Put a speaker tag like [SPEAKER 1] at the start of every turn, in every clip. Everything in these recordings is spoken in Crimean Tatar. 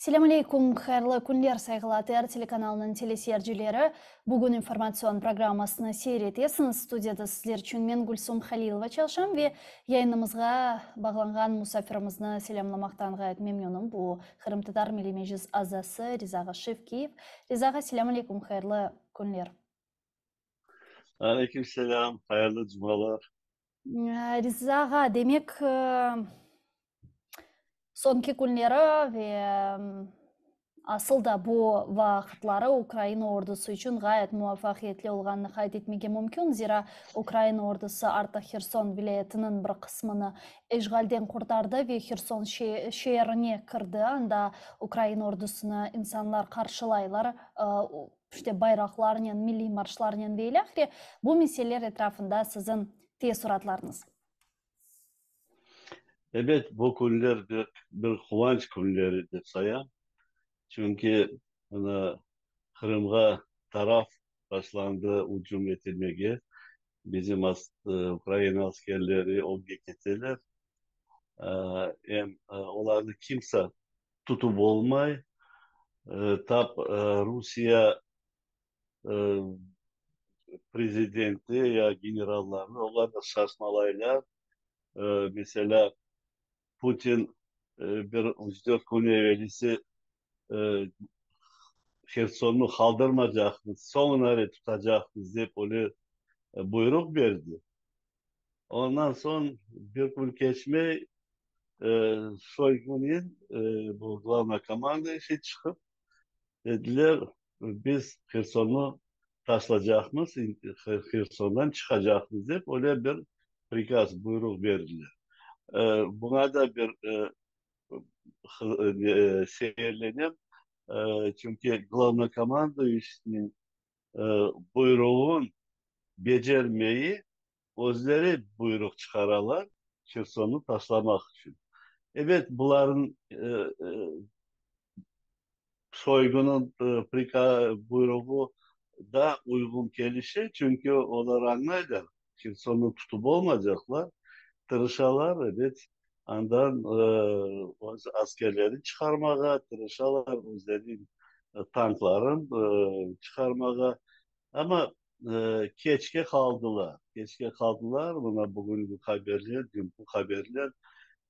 [SPEAKER 1] Selâm aleyküm, hayırlı künler, sayğılı ATR telekanalınıñ teleseyircileri. Bugün informatsion programmasını seyir etesiñiz. Studiyada sizler içün men, Gülsum Halilova, çalışam ve yayınımızğa bağlanğan musafirimizni selâmlamaqtan ğayet memnünim. Bu, Qırımtatar Milliy Meclis azası Riza ağa Şevkiyev. Riza ağa, selâm aleyküm, hayırlı künler.
[SPEAKER 2] Aleyküm selâm, hayırlı cumalar.
[SPEAKER 1] Riza ağa, demek, soñki künleri ve asıl da bu vaqıtları Ukraina ordusı içün ğayet muvafaqiyetli olğanını qayd etmege mümkün, zira Ukraina ordusı artıq Herson vilâyetiniñ bir qısmını işğalden qurtardı ve Herson şeerine kirdi, anda Ukraina ordusını insanlar qarşılaylar, işte bayraqlarnen, milliy marşlarnen ve ilâhre. Bu meseleler etrafında siziñ teessuratlarıñız?
[SPEAKER 2] Ebet, bu künler bir, bir quvanç künleri dep sayam. Çünki mına Qırımğa taraf başlandı ücüm etilmege. Bizim Ukraina askerleri ögge keteler. Em olarnı kimse tutıp olmay. Tap Rusiye prezidenti ya generalları, olar da şaşmalaylar. Meselâ, Putin bir üç-dört kün evelisi Hersonnı qaldırmacaqmız, soñunare tutacaqmız dep öyle buyruq berdi. Ondan soñ bir kün keçmey Şoygunen, bu glavnokomanduyuşiy çıqıp, dediler, biz Hersonnı taşlacaqmız, Hersondan çıqacaqmız dep öyle bir prikaz, buyruq berdiler. Buña da bir seyirlenem, çünki glavnokomanduyuşiyniñ buyruğın becermeyi özleri buyruq çıqaralar Hersonnı taşlamaq içün. Ebet, bularnıñ Şoygunıñ buyruğı da uyğun kelişe, çünki olar añlaylar, Hersonnı tutıp olmaycaqlar, tırışalar, ebet, andan öz askerlerini çıqarmağa tırışalar, özleriniñ tankların çıqarmağa, amma keçke qaldılar, keçke qaldılar, mına bugünki haberler, dünki haberler,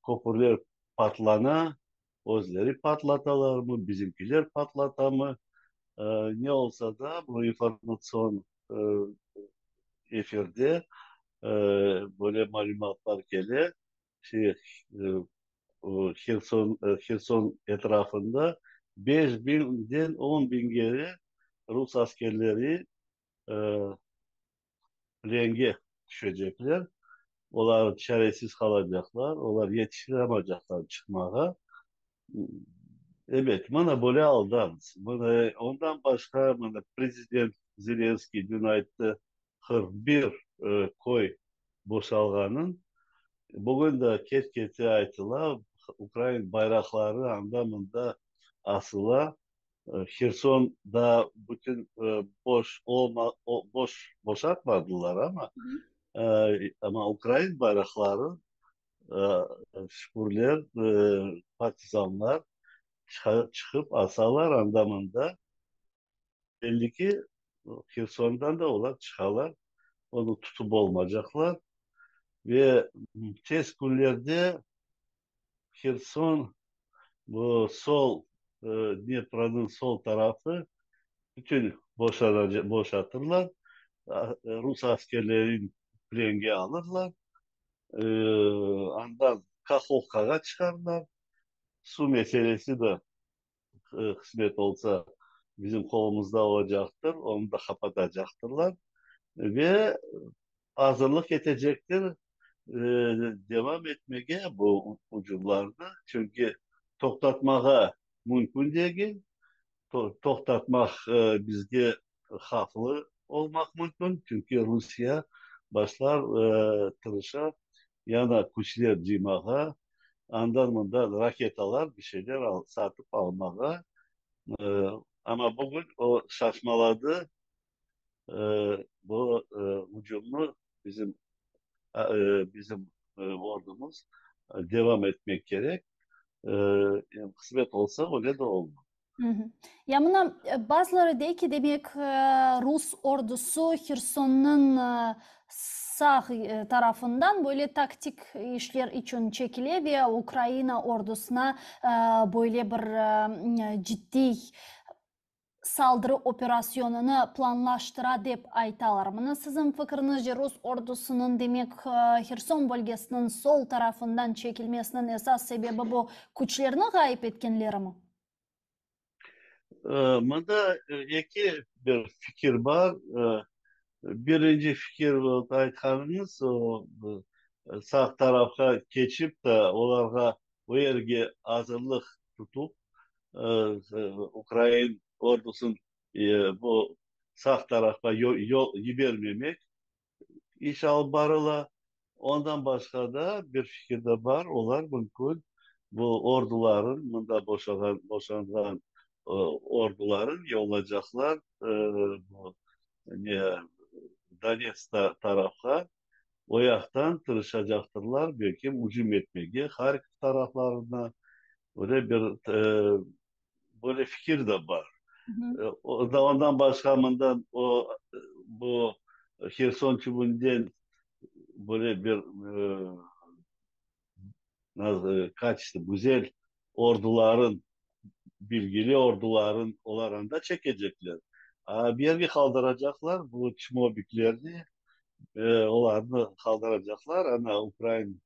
[SPEAKER 2] köpürler patlana, özleri patlatalarmı, bizimkiler patlatamı, ne olsa da, bu informatsion efirde böyle malümatlar kele, şey, Herson, Herson etrafında 5000-den 10 biñgere rus askerleri plenge tüşecekler. Olar çaresiz qalacaqlar, olar yetiştiremaycaqlar çıqmağa. Ebet, mına böyle aldamız. Mına ondan başqa, mına prezident Zelenskiy dün ayttı, 41 köy boşalğanın. Bugün de ket-kete aytıla, ukrain bayraqları anda-mında asıla. Herson daa bütün boş olma, boş boşatmadılar amma, amma ukrain bayraqları, şükürler, partizanlar çıqıp asalar anda-mında. Belli ki, Hersondan da olar çıqalar, onı tutıp olmaycaqlar. Ve tez künlerde Herson, bu sol, Dnepronıñ sol tarafı bütün boşatırlar, rus askerlerini plenge alırlar, andan Kahovkağa çıqarlar, suv meselesi de qısmet olsa, bizim qolumızda olacaqtır, onı da qapatacaqtırlar ve azırlıq etecektir devam etmege bu ucumlarnı, çünki toqtatmağa mümkün degil, toqtatmaq bizge havflı olmaq mümkün, çünki Rusiye başlar tırışa yana küçler cıymağa, andan-mından raketalar, bir şeyler satıp almağa. Amma bugün o şaşmaladı, bu ucumnı bizim bizim ordumız devam etmek kerek. Qısmet olsa, öyle de olur.
[SPEAKER 1] Ya mına bazıları dey ki, demek, rus ordusı Hersonnıñ sağ tarafından böyle taktik işler içün çekile ve Ukraina ordusına böyle bir ciddiy saldırı operasyonını planlaştıra dep aytalar. Mına siziñ fikriñizce, rus ordusınıñ, demek, Herson bölgesiniñ sol tarafından çekilmesiniñ esas sebebi bu küçlerni ğayıp etkenlerimi?
[SPEAKER 2] Mında eki bir fikir bar. Birinci fikir, aytqanıñız, o, sağ tarafqa keçip de, olarğa o yerge azırlıq tutup, ukrain ordusın bu sağ tarafqa yol yibermemek iş alıp barıla. Ondan başqa da bir fikir de bar, olar mümkün bu orduların, mında boşağan, boşanğan orduların yollacaqlar bu ne Donetsk tarafqa, o yaqtan tırışacaqtırlar, belki ücüm etmege Harkov taraflarına, öyle bir böyle fikir de bar. Ondan başqa mından o bu Herson tübünden böyle bir kaçtı, güzel orduların, bilgili orduların olar anda çekecekler. A bir yerge qaldıracaqlar bu çmobiklerni, olarnı qaldıracaqlar, ana ukrain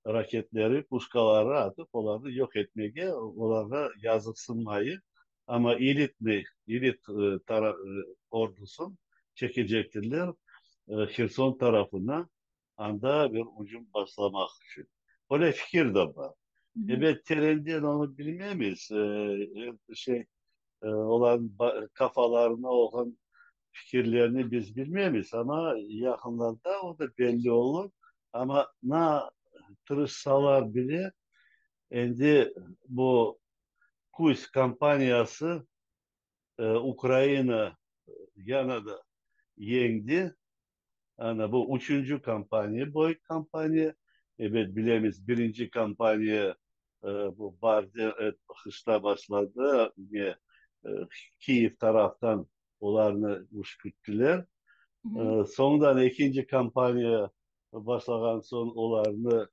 [SPEAKER 2] raketleri, puşkaları atıp olarnı yoq etmege, olarğa yazıqsınmayıp, amma elitnıy, elit ordusın çekecektirler Herson tarafına, anda bir ücüm başlamaq içün. Öyle fikir de bar. Ebet, terenden onı bilmemiz, er şey, olarnıñ qafalarına olğan fikirlerini biz bilmemiz, amma yaqınlarda o da belli olur. Amma na tırışsalar bile, endi bu küz kampaniyası Ukraina yana da yeñdi. Ana, bu üçünci kampaniya, böyük kampaniya. Ebet, bilemiz, birinci kampaniya bu baarde, qışta başladı, ne, Kiyev taraftan olarnı üşküttiler. Soñdan ekinci kampaniya başlağan soñ olarnı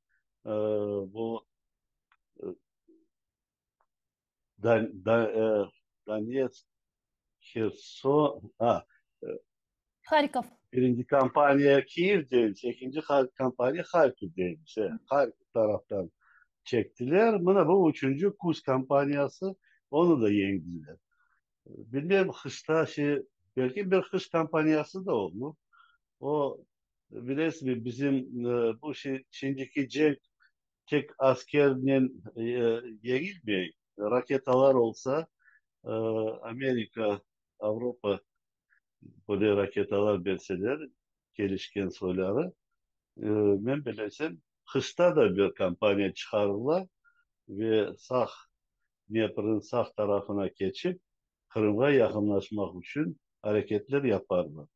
[SPEAKER 2] bu Donetsk, Herson, a,
[SPEAKER 1] Harkov.
[SPEAKER 2] Birinci kampaniya Kiyevdeymiş, ekinci kampaniya Harkivdeymiş. Harkiv taraftan çektiler. Mına bu üçünci küz kampaniyası, onı da yeñdiler. Bilmem, qışta şey, belki bir qış kampaniyası da olur. O, bilesizmi, bizim bu şey, şimdiki cenk tek askernen yeñilmey, raketalar olsa, Amerika, Avropa böyle raketalar berseler, kelişken soyları, men bilesem, qışta da bir kampaniya çıqarırlar ve sağ, Dneprniñ sağ tarafına keçip, Qırımğa yaqınlaşmaq içün areketler yaparlar.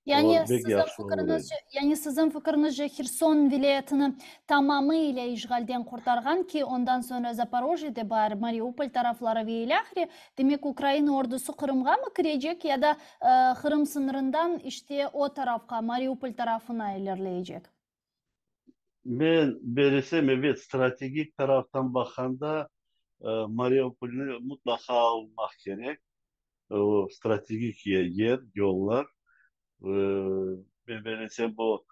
[SPEAKER 1] Yani siziñ fikriñizce, yani siziñ fikriñizce Herson vilâyetini tamamı ile işğalden qurtarğan ki, ondan soñra Zaporojye de bar, Mariupol tarafları ve ilâhre, demek Ukraina ordusı Qırımğa mı kirecek ya da Qırım sıñırından işte o tarafqa, Mariupol tarafına ilerleycek?
[SPEAKER 2] Men belesem, ebet, strategik taraftan baqqanda, Mariupolnı mutlaqa almaq kerek. O strategik yer, yollar. Men belesem, bu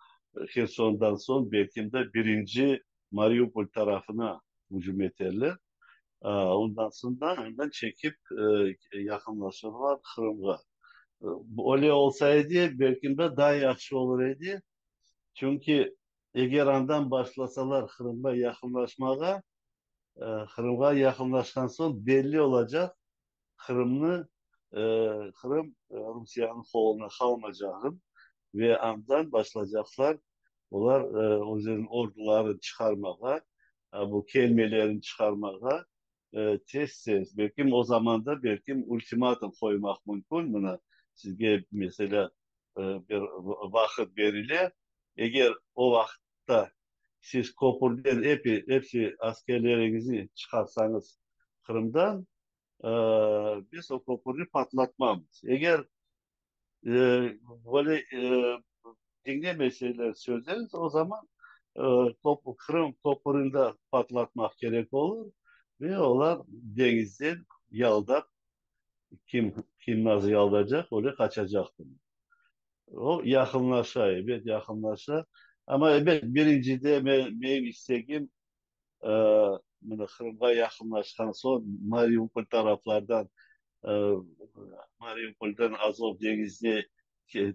[SPEAKER 2] Hersondan soñ, belkim de, birinci Mariupol tarafına ücüm eterler. Ondan soñ da andan çekip yaqınlaşırlar Qırımğa. Öyle olsa edi, belkim de, daa yahşı olur edi. Çünki eger andan başlasalar Qırımğa yaqınlaşmağa, Qırımğa yaqınlaşqan soñ belli olacaq, Qırımnı, Qırım Rusiyeniñ qoluna qalmacağın ve andan başlaycaqlar olar özleriniñ ordularını çıqarmağa, bu kelmelerini çıqarmağa tez-tez. Belkim o zamanda belkim ultimatum qoymaq mümkün, mına sizge, meselâ, bir vaqıt berile, eger o vaqıtta. Siz köpürden epi, episi askerleriñizni çıqarsañız Qırımdan, biz o köpürni patlatmamız. Eger böyle diñlemeseler sözlerimiz, o zaman Qırım köpürini de patlatmaq kerek olur ve olar deñizden yaldap, kim, kim nasıl yaldacaq, öyle qaçacaqtır. O yaqınlaşa, ebet, yaqınlaşa. Amma, ebet, birincide menim istegim, mına Qırımğa yaqınlaşqan soñ, Mariupol taraflardan, Mariupoldan Azov deñizine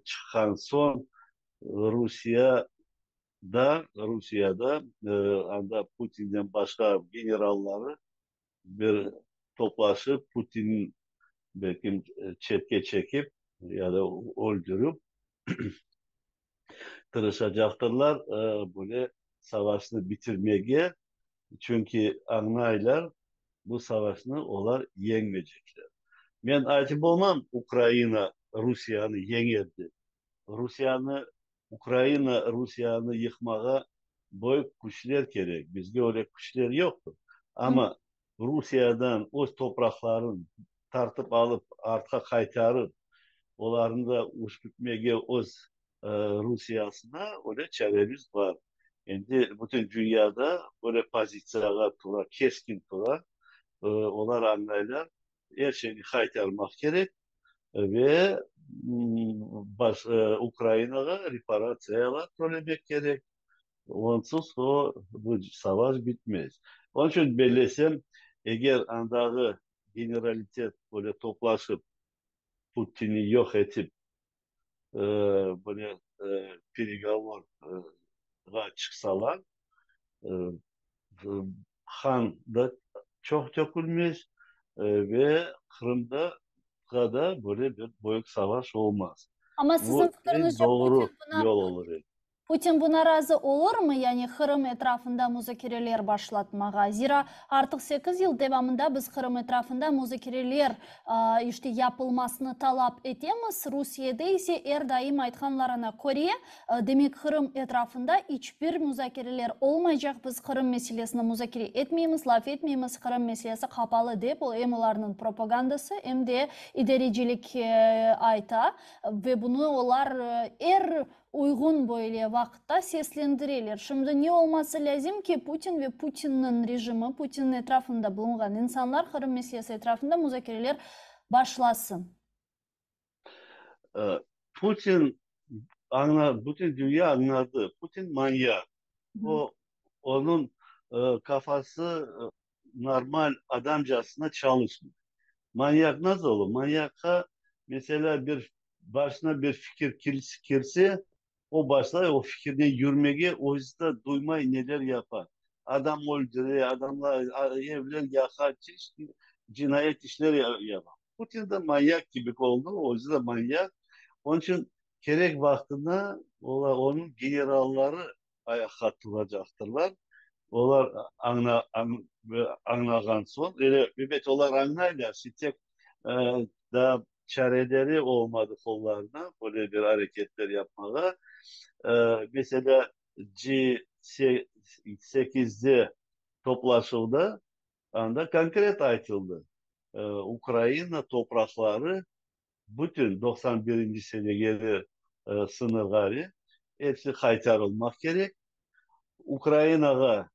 [SPEAKER 2] çıqqan soñ, Rusiye da, Rusiyada, anda Putinden başqa generalları bir toplaşıp, Putinni belkim çetke çekip ya da öldürip tırışacaqtırlar böyle savaşnı bitirmege, çünki añlaylar, bu savaşnı olar yeñmeycekler. Men aytıp olmam, Ukraina Rusiyanı yeñer dep. Rusiyanı, Ukraina Rusiyanı yıqmağa büyük küçler kerek. Bizge öyle küçler yoqtır. Amma Rusiyadan öz topraqların tartıp alıp, artqa qaytarıp, olarnı da üşkütmege öz Rusiyasına öyle çaremiz bar. Endi bütün dünyada böyle pozitsiyağa tura, keskin tura. Olar añlaylar, er şeyni qaytarmaq kerek ve Ukrainağa reparatsiyalar tölemek kerek. Onsuz o bu savaş bitmez. Onıñ içün bellesem, eger andağı generalitet böyle toplaşıp, Putinni yoq etip, böyle peregovorğa çıqsalar, qan da çoq tökülmez ve Qırımda da böyle bir büyük savaş olmaz.
[SPEAKER 1] Amma siziñ fikiriñizce,
[SPEAKER 2] doğru yol olur edi.
[SPEAKER 1] Putin buna razı olurmı, yani Qırım etrafında muzakereler başlatmağa? Zira artıq 8 yıl devamında biz Qırım etrafında muzakereler işte yapılmasını talap etemiz. Rusiyede ise er daim aytqanlarına köre, demek Qırım etrafında iç bir muzakereler olmaycaq, biz Qırım meselesini muzakere etmeymiz, laf etmeymiz, Qırım meselesi qapalı dep, em olarnıñ propagandası, em de idarecilik ayta ve bunı olar er uyğun böyle vaqıtta seslendireler. Şimdi ne olması lâzim ki, Putin ve Putinniñ rejimi, Putinniñ etrafında bulunğan insanlar Qırım meselesi etrafında muzakereler başlasın?
[SPEAKER 2] Putin añla, bütün dünya añladı, Putin manyak. O, onıñ qafası normal adamcasına çalışmay. Manyak nasıl olur? Manyakqa, meselâ, bir başına bir fikir kirse, o başlay o fikirnen yürmege, özü de duymay neler yapa. Adam öldüre, adamlar, evler yaqa, çeşit cinayet işler yapa. Putin de manyak kibi oldı, özü de manyak. Onıñ içün kerek vaqtında olar, onıñ generalları ayaqqa turacaqtırlar. Olar añla, añlağan soñ, elbet olar añlaylar, tek daa çareleri olmadı qollarına böyle bir areketler yapmağa. Meselâ, G8-de toplaşuvda anda konkret aytıldı, Ukraina topraqları bütün 91-nci senege sıñırları episi qaytarılmaq kerek. Ukrainağa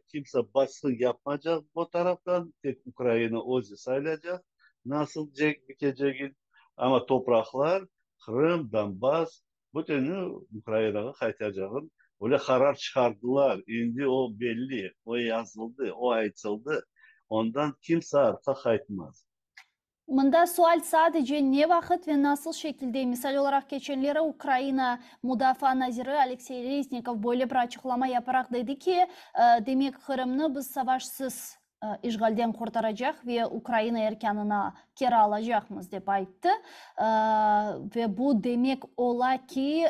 [SPEAKER 2] kimse basqı yapmaycaq bu taraftan, tek Ukraina özü saylaycaq nasıl cenk bitecegin, amma topraqlar, Qırım, Donbass, bütünü Ukrainağa qaytacağın öyle qarar çıqardılar. Endi o belli, o yazıldı, o aytıldı. Ondan kimse artqa qaytmaz.
[SPEAKER 1] Mında sual sadece ne vaqıt ve nasıl şekilde. Misal olaraq, keçenleri Ukraina Mudafaa naziri Aleksey Reznikov böyle bir açıqlama yaparaq dedi ki, demek Qırımnı biz savaşsız. işğalden qurtaracaq ve Ukraina erkânına keri alacaqmız, dep ayttı. Ve bu demek ola ki,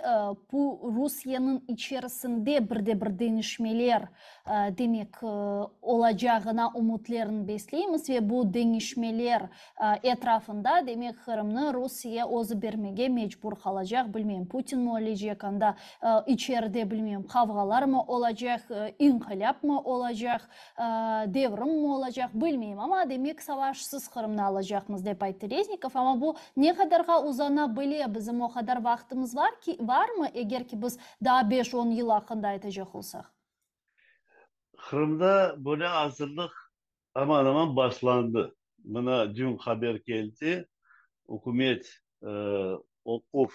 [SPEAKER 1] bu Rusiyeniñ içerisinde bir de bir deñişmeler demek olacağına ümütlerini besleymiz ve bu deñişmeler etrafında, demek, Qırımnı Rusiye özü bermege mecbur qalacaq, bilmeyim, Putinmi ölecek anda, içeride, bilmeyim, qavğalarmı olacaq, inqilâpmı olacaq, devrimmi olacaq, bilmeyim, amma, demek, savaşsız Qırımnı alacaqmız, dep ayttı Reznikov. Amma bu ne qadarğa uzana bile, bizim o qadar vaqtımız var ki, varmı, eger ki biz daa beş-on yıl aqqında aytacaq olsaq?
[SPEAKER 2] Qırımda böyle azırlıq aman-aman başlandı. Mına dün haber keldi, ükümet oquv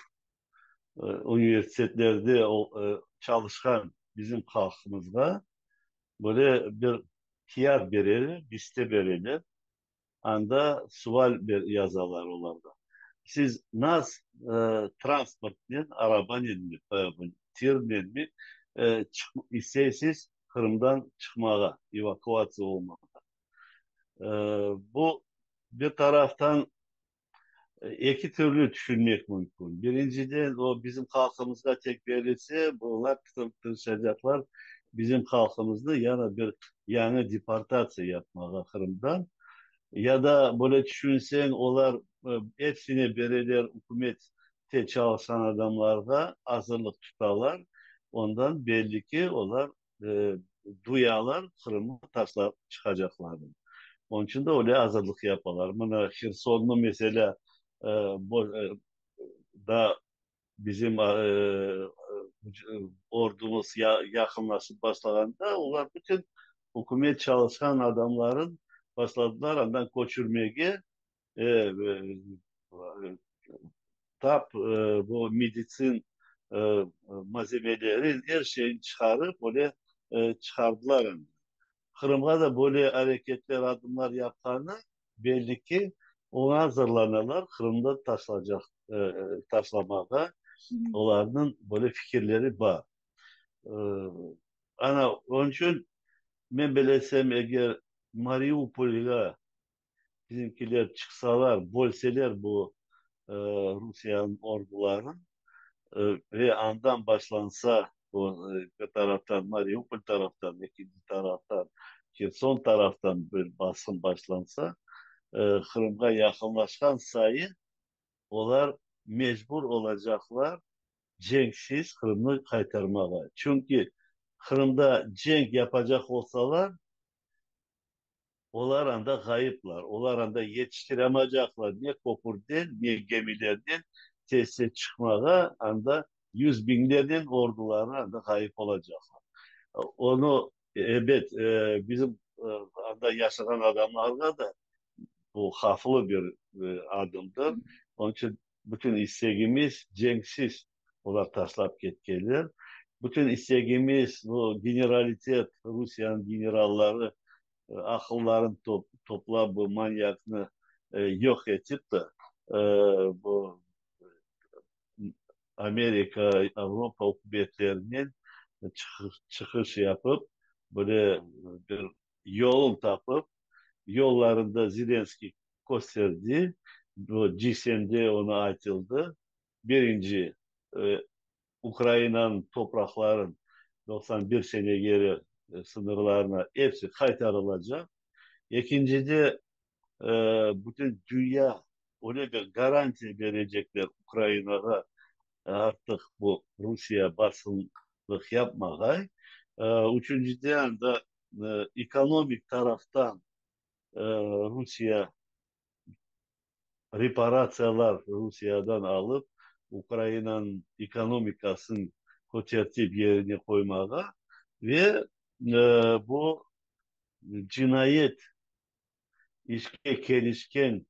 [SPEAKER 2] universitetlerde çalışqan bizim halqımızğa böyle bir kâğıt bereler, liste bereler, anda sual yazalar olarğa. Siz nas transportnen, arabanenmi, tirnenmi isteysiz Qırımdan çıqmağa, evakuatsiya olmağa. Bu bir taraftan eki türlü tüşünmek mümkün. Birinciden, o bizim halqımızğa tek berilse, bular tırışacaqlar bizim halqımıznı yana bir yañı deportatsiya yapmağa Qırımdan. Ya da böyle tüşünseñ, olar epsine bereler, ükümette çalışqan adamlarğa azırlıq tutalar, ondan belli ki, olar duyalar Qırımnı taşlap çıqacaqlarını. Onıñ içün de öyle azırlıq yapalar. Mına Hersonnı, meselâ, daa bizim ordumız yaqınlaşıp başlağanda, olar bütün ükümet çalışqan adamların başladılar andan köçürmege, tap bu meditsin malzemeleri, er şeyni çıqarıp, öyle çıqardılar andan. Qırımğa da böyle areketler, adımlar yapqanı belli ki, oña azırlanalar, Qırımda taşlacaq, taşlamağa olarnıñ böyle fikirleri bar. Ana, onıñ içün men bilesem, eger Mariupolğa bizimkiler çıqsalar, bölseler bu Rusiyeniñ orduların ve andan başlansa, bu bir taraftan Mariupol taraftan, ekinci taraftan Herson taraftan bir basqın başlansa, Qırımğa yaqınlaşqan sayı olar mecbur olacaqlar cenksiz Qırımnı qaytarmağa. Çünki Qırımda cenk yapacaq olsalar, Olar anda ğayıplar, olar anda yetiştiramacaqlar ne köpürden, ne gemilerden tez-tez çıqmağa, anda yüz biñlernen orduları anda ğayıp olacaqlar. Onı, ebet, bizim anda yaşağan adamlarğa da bu havflı bir adımdır. Onıñ içün bütün istegimiz cenksiz olar taşlap ketkenler. Bütün istegimiz bu generalitet, Rusiyeniñ generalları aqıllarını toplap bu manyaknı yoq etip de, bu Amerika, Avropa ükümetlerinen çıqış yapıp, böyle bir yolun tapıp, yollarında Zelenskiy kösterdi, bu G-semde onı aytıldı, birinci, Ukrainanıñ topraqların 91 sene geri sıñırlarına episi qaytarılacaq. Ekincide, bütün dünya öyle bir garantiya berecekler Ukrainağa, artıq bu Rusiye basımlıq yapmağay. Üçüncide, anda ekonomik taraftan Rusiye reparatsiyalar Rusiyadan alıp, Ukrainanıñ ekonomikasını kötertip yerine qoymağa ve bu cinayet işke kelişken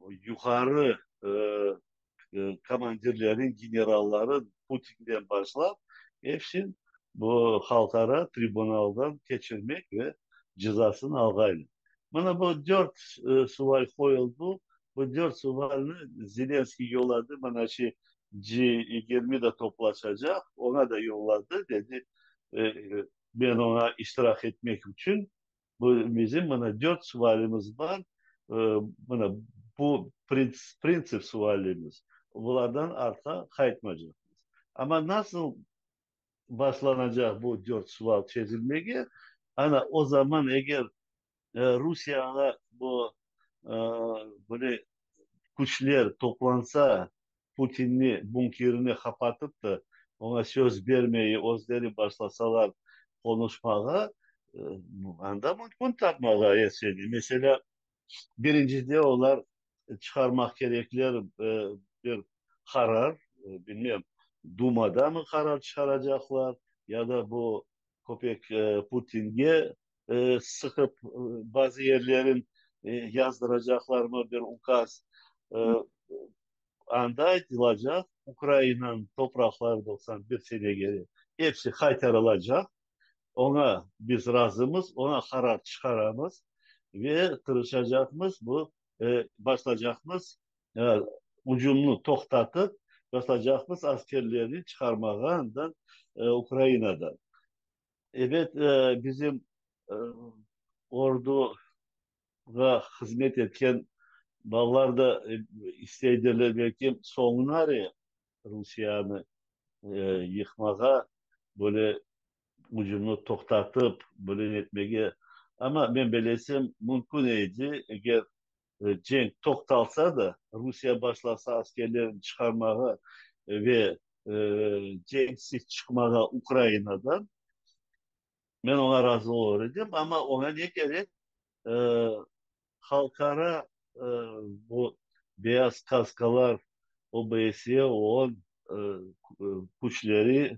[SPEAKER 2] yuqarı komandirlerniñ, generalların, Putinden başlap, epsin bu halqara tribunaldan keçirmek ve cezasını alğaylar. Mına bu dört sual qoyuldı. Bu dört sualni Zelenskiy yolladı, mına şi G 20 da toplaşacaq, oña da yolladı, dedi. Men oña iştirak etmek içün bu bizim mına dört sualimiz bar, mına bu printsip sualimiz, bulardan artqa qaytmacaqmız. Amma nasıl başlanacaq bu dört sual çezilmege, ana o zaman eger Rusiyağa bu böyle küçler toplansa, Putinni bunkerine qapatıp da, oña söz bermey özleri başlasalar qonuşmağa, anda mümkün tapmağa er şeyni. Meselâ, birincide olar çıqarmaq kerekler bir qarar, bilmem, Dumadamı qarar çıqaracaqlar ya da bu köpek Putinge sıqıp bazı yerlerin yazdıracaqlarmı bir ukaz, anda aytılacaq, Ukrainanıñ topraqları 91 senege episi qaytarılacaq, oña biz razımız, oña qarar çıqaramız ve tırışacaqmız, bu başlacaqmız ucumnı toqtatıp, başlacaqmız askerlerni çıqarmağa andan Ukrainadan. Ebet, bizim orduğa hızmet etken balalar da isteydirler, belki, soñunare Rusiyanı yıqmağa, böyle ucumnı toqtatıp, böyle etmege. Amma men belesem, mümkün edi, eger cenk toqtalsa da, Rusiye başlasa askerlerini çıqarmağa ve cenksiz çıqmağa Ukrainadan, men oña razı olur edim, amma oña ne kerek? Halqara bu beyaz kaskalar, OBSE, OON küçleri,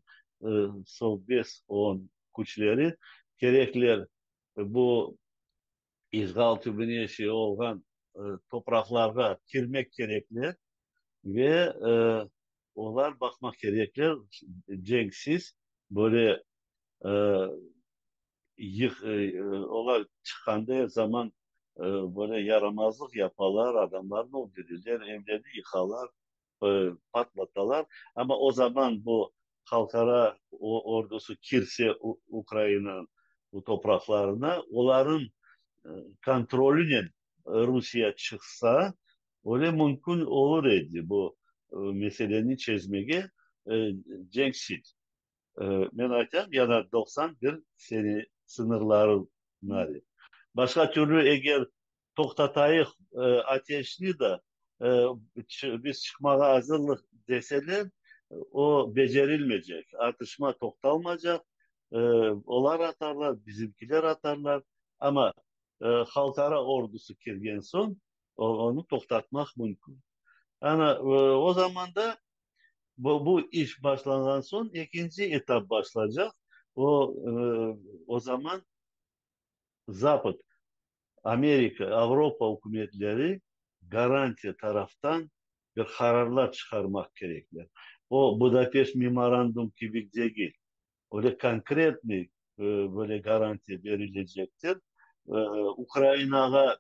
[SPEAKER 2] Sovbez, OON küçleri kerekler bu işğal tübüne şey olğan topraqlarğa kirmek kerekler ve olar baqmaq kerekler cenksiz böyle olar çıqqanda er zaman böyle yaramazlıq yapalar, adamlarnı öldüreler, evlerni yıqalar, patlatalar. Amma o zaman bu halqara ordusı kirse Ukrainanıñ bu topraqlarına, olarnıñ kontrolünen Rusiye çıqsa, öyle mümkün olur edi bu meseleni çezmege cenksiz. Men aytam, yana 91 sene sıñırlarına. Başqa türlü eger toqtatayıq ateşni da, biz çıqmağa azırlıq deseler, o becerilmeycek, atışma toqtalmaycaq, olar atarlar, bizimkiler atarlar, amma halqara ordusı kirgen soñ, onı toqtatmaq mümkün. Ana, o zaman da bu iş başlanğan soñ ekinci etap başlaycaq, o, o zaman Zapad, Amerika, Avropa ükümetleri garantiya taraftan bir qararlar çıqarmaq kerekler. O, Budapeşt memorandum kibi degil. Öyle konkretnıy böyle garantiya berilecektir. Ukrainağa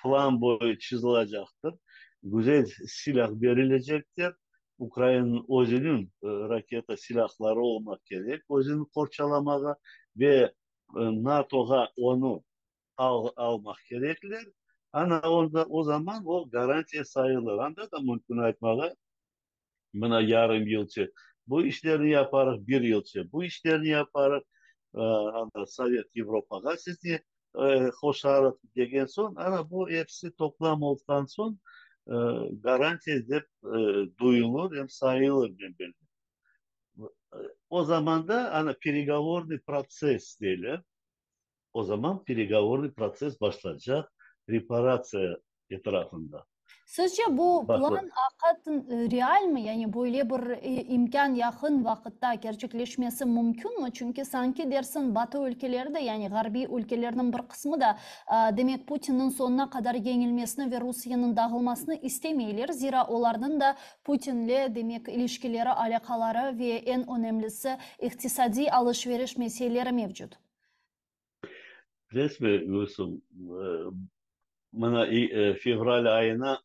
[SPEAKER 2] plan boyu çizilacaqtır. Güzel silâh berilecektir. Ukrainanıñ özüniñ raketa silâhları olmaq kerek, özüni qorçalamağa ve NATOğa onı almaq kerekler. Ana onda, o zaman o garantiya sayılır. Anda da mümkün aytmağa, mına yarım yılçı bu işlerni yaparıq, bir yılçı bu işlerni yaparıq, anda Sovet Avropağa sizni qoşarıq degen soñ, ana bu episi toplam olğan soñ garantiya dep duyulır, em sayılır, men bilem. O zaman da ana peregovornıy protsess deyler. O zaman peregovornıy protsess başlaycaq reparatsiya etrafında.
[SPEAKER 1] Sizce bu plan aqiqaten realmi? Yani böyle bir imkân yaqın vaqıtta kerçekleşmesi mümkünmi? Çünki sanki dersiñ Batı ülkeleri de, yani ğarbiy ülkelerniñ bir qısmı da, demek Putinniñ soñuna qadar yeñilmesini ve Rusiyeniñ dağılmasını istemeyler, zira olarnıñ da Putinle, demek, ilişkileri, alâqaları ve eñ önemlisi iqtisadiy alış-veriş meseleleri mevcut.
[SPEAKER 2] Bilesizmi, Gülsüm, mına fevral ayına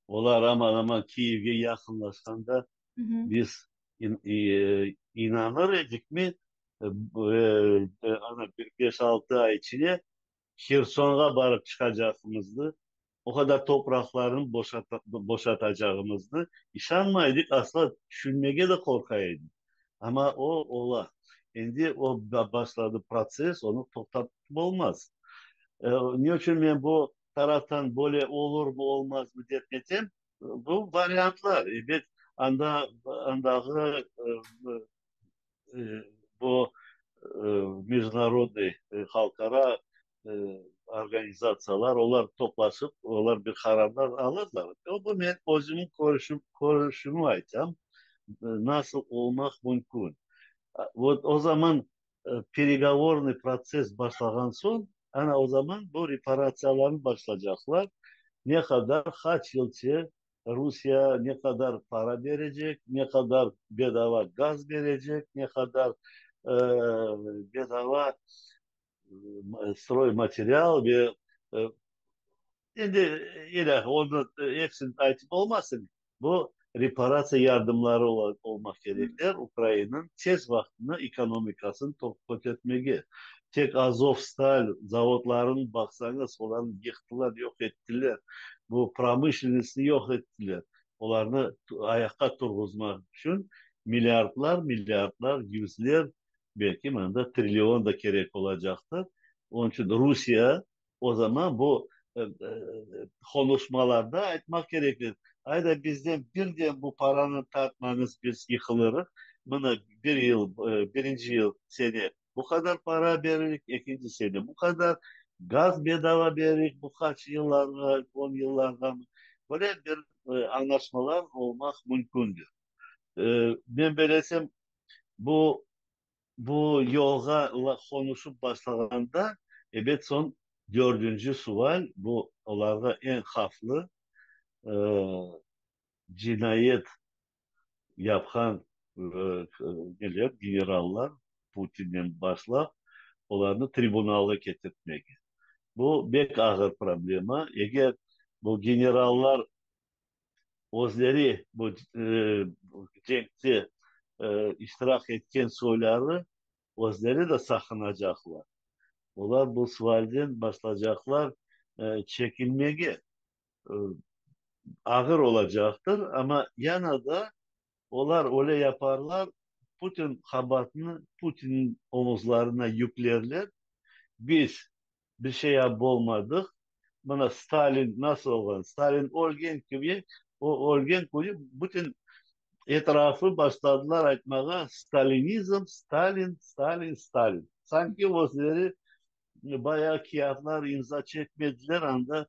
[SPEAKER 2] olar aman-aman Kiyevge yaqınlaşqanda biz. İnanır edikmi, ana, bir beş-altı ay içine Hersonğa barıp çıqacaqımıznı, o qadar topraqlarnı boşatacağımıznı işanmay edik, asla tüşünmege de qorqa edik. Amma o ola. Endi o başladı protsess, onı toqtatıp olmaz. Ne içün men bu taraftan böyle olurmı, olmazmı dep netem, bu variantlar. Ebet, anda, andağı bu mejnarodnıy, halqara organizatsiyalar, olar toplaşıp, olar bir qararlar alırlar. Bu men özümniñ körüşim, körüşimi aytam, nasıl olmaq mümkün. Vot o zaman peregovornıy protsess başlağan soñ, ana o zaman bu reparatsiyalarnı başlacaqlar. Ne qadar, qaç yılçe Rusiye ne qadar para berecek, ne qadar bedava gaz berecek, ne qadar bedava stroymaterial ve endi ilâhre, onı epsini aytıp olmasın, bu reparatsiya yardımları olmaq kerekler Ukrainanıñ tez vaqtında ekonomikasını kötertmege. Tek Azovstal zavodlarını baqsañız, olarnı yıqtılar, yoq ettiler. Bu promışlennostnı yoq ettiler. Olarnı ayaqqa turğuzmaq içün milliardlar, milliardlar, yüzler, belki mında trillion da kerek olacaqtır. Onıñ içün Rusiye o zaman bu qonuşmalarda aytmaq kerekler, Ayda bizden birden bu paranı tartmañız, biz yıqılırıq. Mına bir yıl, birinci yıl, sene bu qadar para beririk, ekinci sene bu qadar, gaz bedava beririk bu qaç yıllarğa, on yıllarğa. Böyle bir añlaşmalar olmaq mümkündir. Men belesem, bu bu yolğa qonuşıp başlağanda, ebet, soñ dördünci sual, bu olarğa eñ havflı cinayet yapqan neler, generallar, Putinnen başlap, olarnı tribunalğa ketirtmek. Bu bek ağır problema. Eger bu generallar özleri bu cenkte iştirak etken soyları özleri de saqınacaqlar. Olar bu sualden başlacaqlar çekinmege. Ağır olacaqtır, amma yana da olar öyle yaparlar, Putin qabaatını Putinniñ omuzlarına yüklerler, biz bir şey yapıp olmadıq, mına Stalin nasıl olğan, Stalin ölgen kibi, o ölgen künü bütün etrafı başladılar aytmağa, stalinizm, Stalin, Stalin, Stalin. Sanki özleri bayağı kâğıtlar imza çekmediler, anda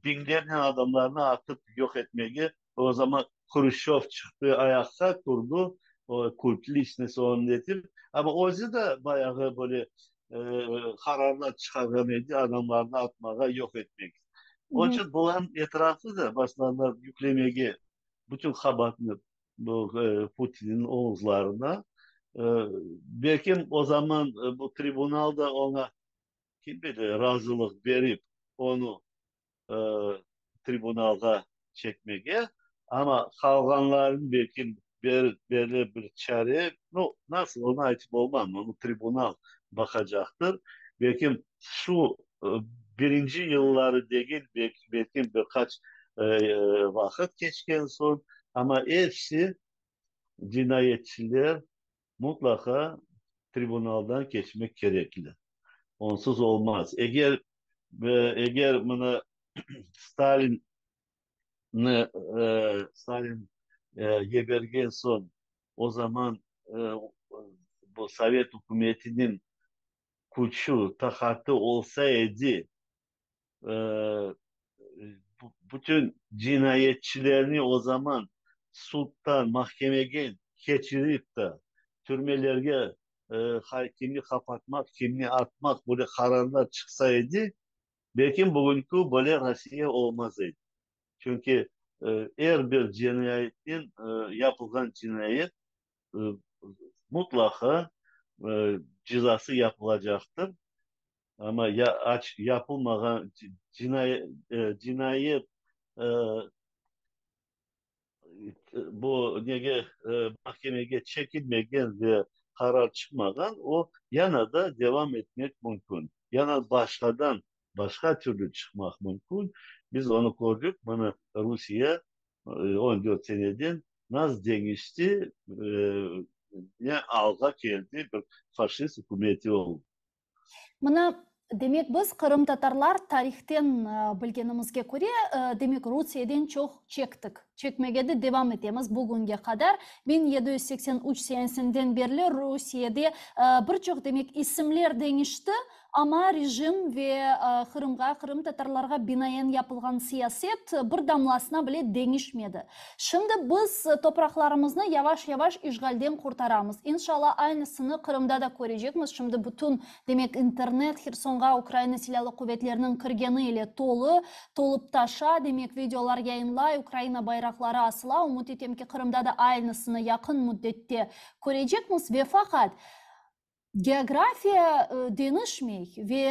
[SPEAKER 2] biñlernen adamlarnı atıp yoq etmege, o zaman Hruşçov çıqtı ayaqqa turdı, o kult liçnost onı etip, amma özü de bayağı böyle qararlar çıqarğan edi adamlarnı atmağa, yoq etmege. Onıñ içün bularnıñ etrafı da başladılar yüklemege bütün qabaatnı bu Putinniñ omuzlarına. Belki o zaman bu tribunal da oña, kim bile, razılıq berip onı tribunalğa çekmege, amma qalğanlarını belki böyle bir çare, nu, nasıl, onı aytıp olmam, onı tribunal baqacaqtır. Belki şu birinci yılları degil, belki bir qaç vaqıt keçken soñ, amma episi cinayetçiler mutlaqa tribunaldan keçmek kerekli. Onsuz olmaz. Eger, eger mına Stalinni, Stalin gebergen soñ, o zaman bu Sovet ükümetiniñ küçü, taqatı olsa edi, bütün cinayetçilerni o zaman suddan, mahkemege keçirip de, türmelerge kimni qapatmaq, kimni atmaq, böyle qararlar çıqsa edi, belki bugünki böyle Rossiya olmaz edi. Çünki er bir cinayetten, yapılğan cinayet mutlaqa cezası yapılacaqtır. Amma ya aç yapılmağan cinayet, cinayet. Bu nege mahkemege çekilmegen ve qarar çıqmağan, o yana da devam etmek mümkün. Yana başqadan, başqa türlü çıqmaq mümkün. Biz onı kördik, mına Rusiye 14 seneden nasıl deñişti, ne alğa keldi, bir faşist ükümeti oldı.
[SPEAKER 1] Mına, demek, biz, qırımtatarlar, tarihten bilgenimizge köre, demek, Rusiyeden çoq çektik, çekmege de devam etemiz bugünge qadar. 1783 senesinden berli Rusiyede bir çoq, demek, isimler deñişti, amma rejim ve Qırımğa, qırımtatarlarğa binaen yapılğan siyaset bir damlasına bile deñişmedi. Şimdi biz topraqlarımıznı yavaş-yavaş işğalden qurtaramız. İnşallah, aynısını Qırımda da körecekmiz. Şimdi bütün, demek, internet Hersonğa Ukraina Silâlı Quvetleriniñ kirgeni ile tolu, tolıp taşa, demek, videolar yayınlay, Ukraina bayraqları asıla. Ümüt etem ki, Qırımda da aynısını yaqın müddette körecekmiz. Ve faqat, Geografiya deñişmey ve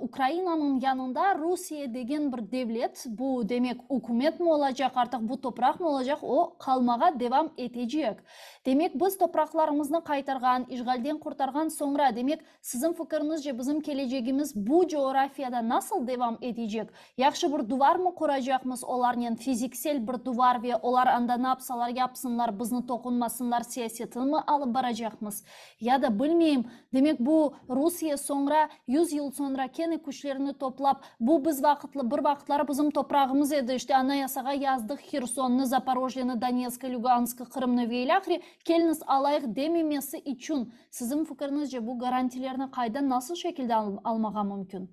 [SPEAKER 1] Ukrainanıñ yanında Rusiye degen bir devlet, bu demek ükümetmi olacaq, artıq bu topraqmı olacaq, o qalmağa devam etecek. Demek, biz topraqlarımıznı qaytarğan, işğalden qurtarğan soñra, demek, siziñ fikiriñizce bizim kelecegimiz bu coğrafiyada nasıl devam etecek? Yahşı bir duvarmı quracaqmız olarnen, fiziksel bir duvar ve olar anda ne yapsalar yapsınlar, bizni toqunmasınlar siyasetini alıp baracaqmız? Ya da, bilmeyim, demek bu Rusiye soñra, yuz yıl soñra kene küçlerini toplap, bu biz vaqıtlı, bir vaqıtları bizim toprağımız edi, işte Anayasağa yazdıq Hersonnı, Zaporojyeni, Donetskı, Luganskı, Qırımnı ve ilâhre, keliñiz alayıq dememesi içün, siziñ fikiriñizce bu garantilerni qaydan, nasıl şekilde almağa mümkün?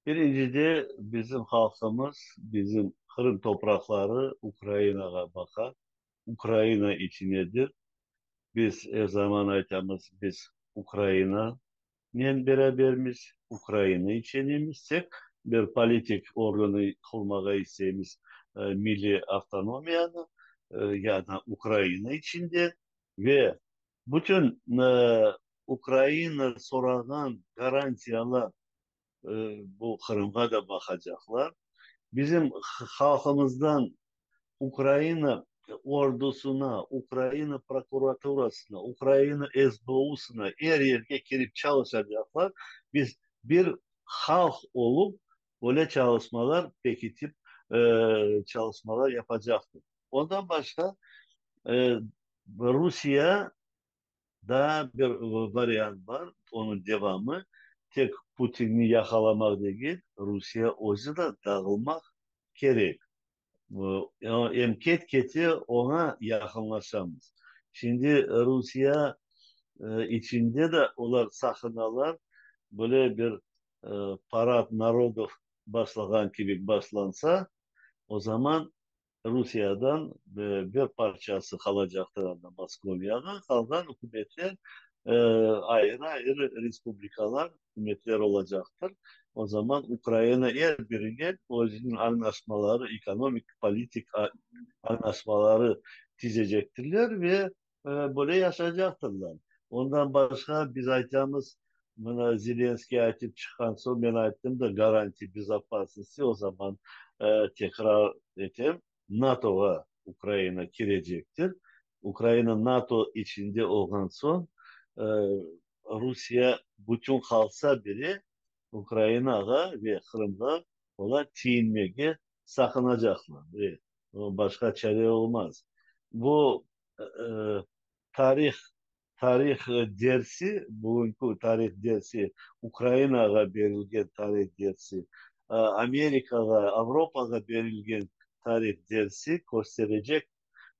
[SPEAKER 2] Birincide, bizim halqımız, bizim Qırım topraqları Ukrainağa baqa, Ukraina içinedir. Biz er zaman aytamız, biz Ukrainanen berabermiz, Ukraina içinemiz, tek bir politik organı qurmağa isteymiz, milliy avtonomiyanı, ya da Ukraina içinde ve bütün Ukraina sorağan garantiyalar bu Qırımğa da baqacaqlar. Bizim halqımızdan Ukraina ordusına, Ukraina prokuraturasına, Ukraina SBUsına, er yerge kirip çalışacaqlar. Biz bir halq olıp, böyle çalışmalar pekitip çalışmalar yapacaqtır. Ondan başqa, Rusiye Daa bir variant bar, onıñ devamı, tek Putinni yaqalamaq degil, Rusiye özü de dağılmaq kerek. Em ket-kete oña yaqınlaşamız. Şimdi Rusiye içinde de olar saqınalar, böyle bir parad narodov başlağan kibi başlansa, o zaman Rusiyadan bir parçası qalacaqtır anda Moskoviyağa, qalğan ükümetler ayrı-ayrı respublikalar, ükümetler olacaqtır. O zaman Ukraina er birine özüniñ añlaşmaları, ekonomik, politik añlaşmaları tizecektirler ve böyle yaşaycaqtırlar. Ondan başqa biz aytamız, mına Zelenskiy aytıp çıqqan soñ men ayttım da, garantiya bezopasnosti, o zaman tekrar etem, NATOğa Ukraina kirecektir. Ukraina NATO içinde olğan soñ, Rusiye bütün qalsa bile, Ukrainağa ve Qırımğa olar tiyinmege saqınacaqlar. Ve başqa çare olmaz. Bu tarih, tarih dersi, bugünki tarih dersi, Ukrainağa berilgen tarih dersi, Amerikağa, Avropağa berilgen tarih dersi kösterecek,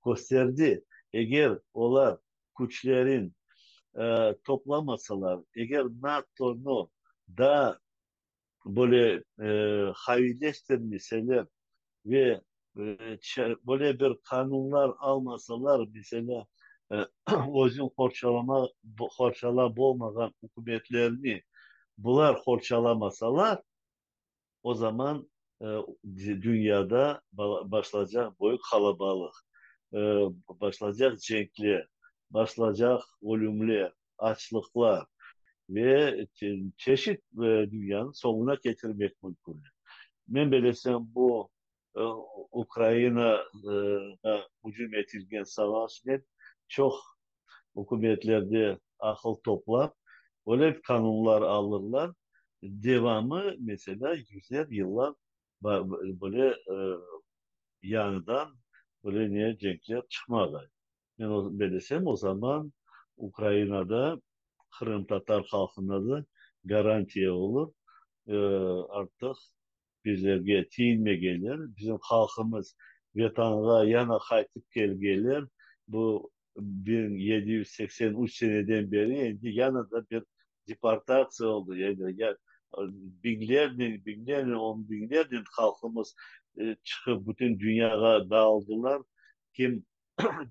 [SPEAKER 2] kösterdi, eger olar küçlerin toplamasalar, eger NATOnı daa böyle qaviyleştirmeseler ve böyle bir qanunlar almasalar, meselâ, özün qorçalama, qorçalap olmağan ükümetlerni bular qorçalamasalar, o zaman dünyada başlacaq büyük qalabalıq, başlacaq cenkler, başlacaq ölümler, açlıqlar ve çeşit dünyanıñ soñuna ketirmek mümkün. Men belesem, bu. Ukrainağa ücüm etilgen savaşnen çoq ükümetlerde aqıl toplap, öyle qanunlar alırlar, devamı, meselâ, yüzer yıllar böyle yañıdan böyle ne cenkler çıqmağay. Men bellesem, o zaman Ukrainada qırımtatar halqına da garantiya olur, artıq bizlerge tiyinmegenler, bizim halqımız Vetanğa yana qaytıp kelgenler, bu 1783 seneden beri endi yana da bir deportatsiya oldı, yani biñlernen, biñlernen, on biñlernen halqımız çıqıp bütün dünyağa dağıldılar, kim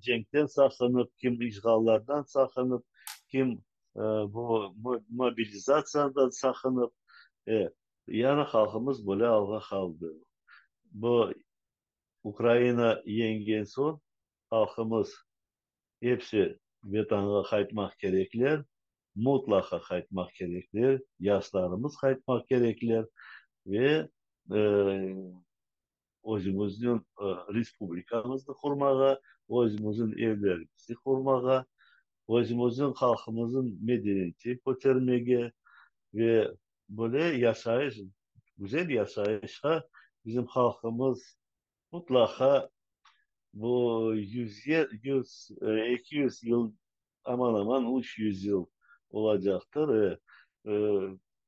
[SPEAKER 2] cenkten saqınıp, kim işğallardan saqınıp, kim bu mobilizatsiyadan saqınıp, yani halqımız böyle alğa qaldı. Bu Ukraina yeñgen soñ halqımız episi Vetanğa qaytmaq kerekler, mutlaqa qaytmaq kerekler, yaşlarımız qaytmaq kerekler ve özümizniñ respublikamıznı qurmağa, özümizniñ evlerimizni qurmağa, özümizniñ halqımıznıñ medeniyetini kötermege ve böyle yaşayış, güzel yaşayışqa bizim halqımız mutlaqa bu yüzge, yüz, 200 yıl, aman-aman 300 yıl olacaqtır.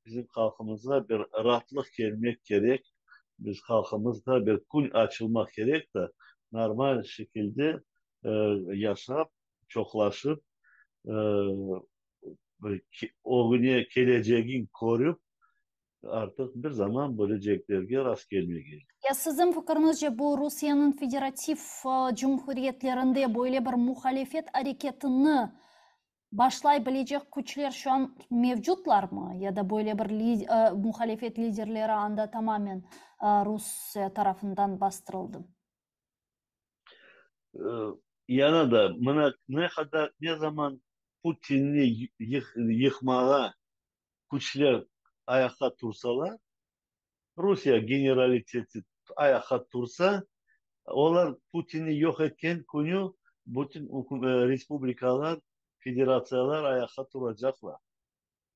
[SPEAKER 2] Bizim halqımızğa bir raatlıq kelmek kerek, biz halqımızğa bir kün açılmaq kerek de, normal şekilde yaşap, çoqlaşıp, ögüne kelecegin körip, artıq bir zaman böyle cenklerge rast kelmegen.
[SPEAKER 1] Ya siziñ fikriñizce, bu Rusiyeniñ federativ cumhuriyetlerinde böyle bir muhalefet areketini başlay bilecek küçler şu an mevcutlarmı? Ya da böyle bir muhalefet liderleri anda tamamen Rusiye tarafından bastırıldı?
[SPEAKER 2] Yana da mına ne qadar, ne zaman Putinni yıqmağa küçler ayaqqa tursalar, Rusiye generaliteti ayaqqa tursa, olar Putinni yoq etken künü bütün respublikalar, federatsiyalar ayaqqa turacaqlar.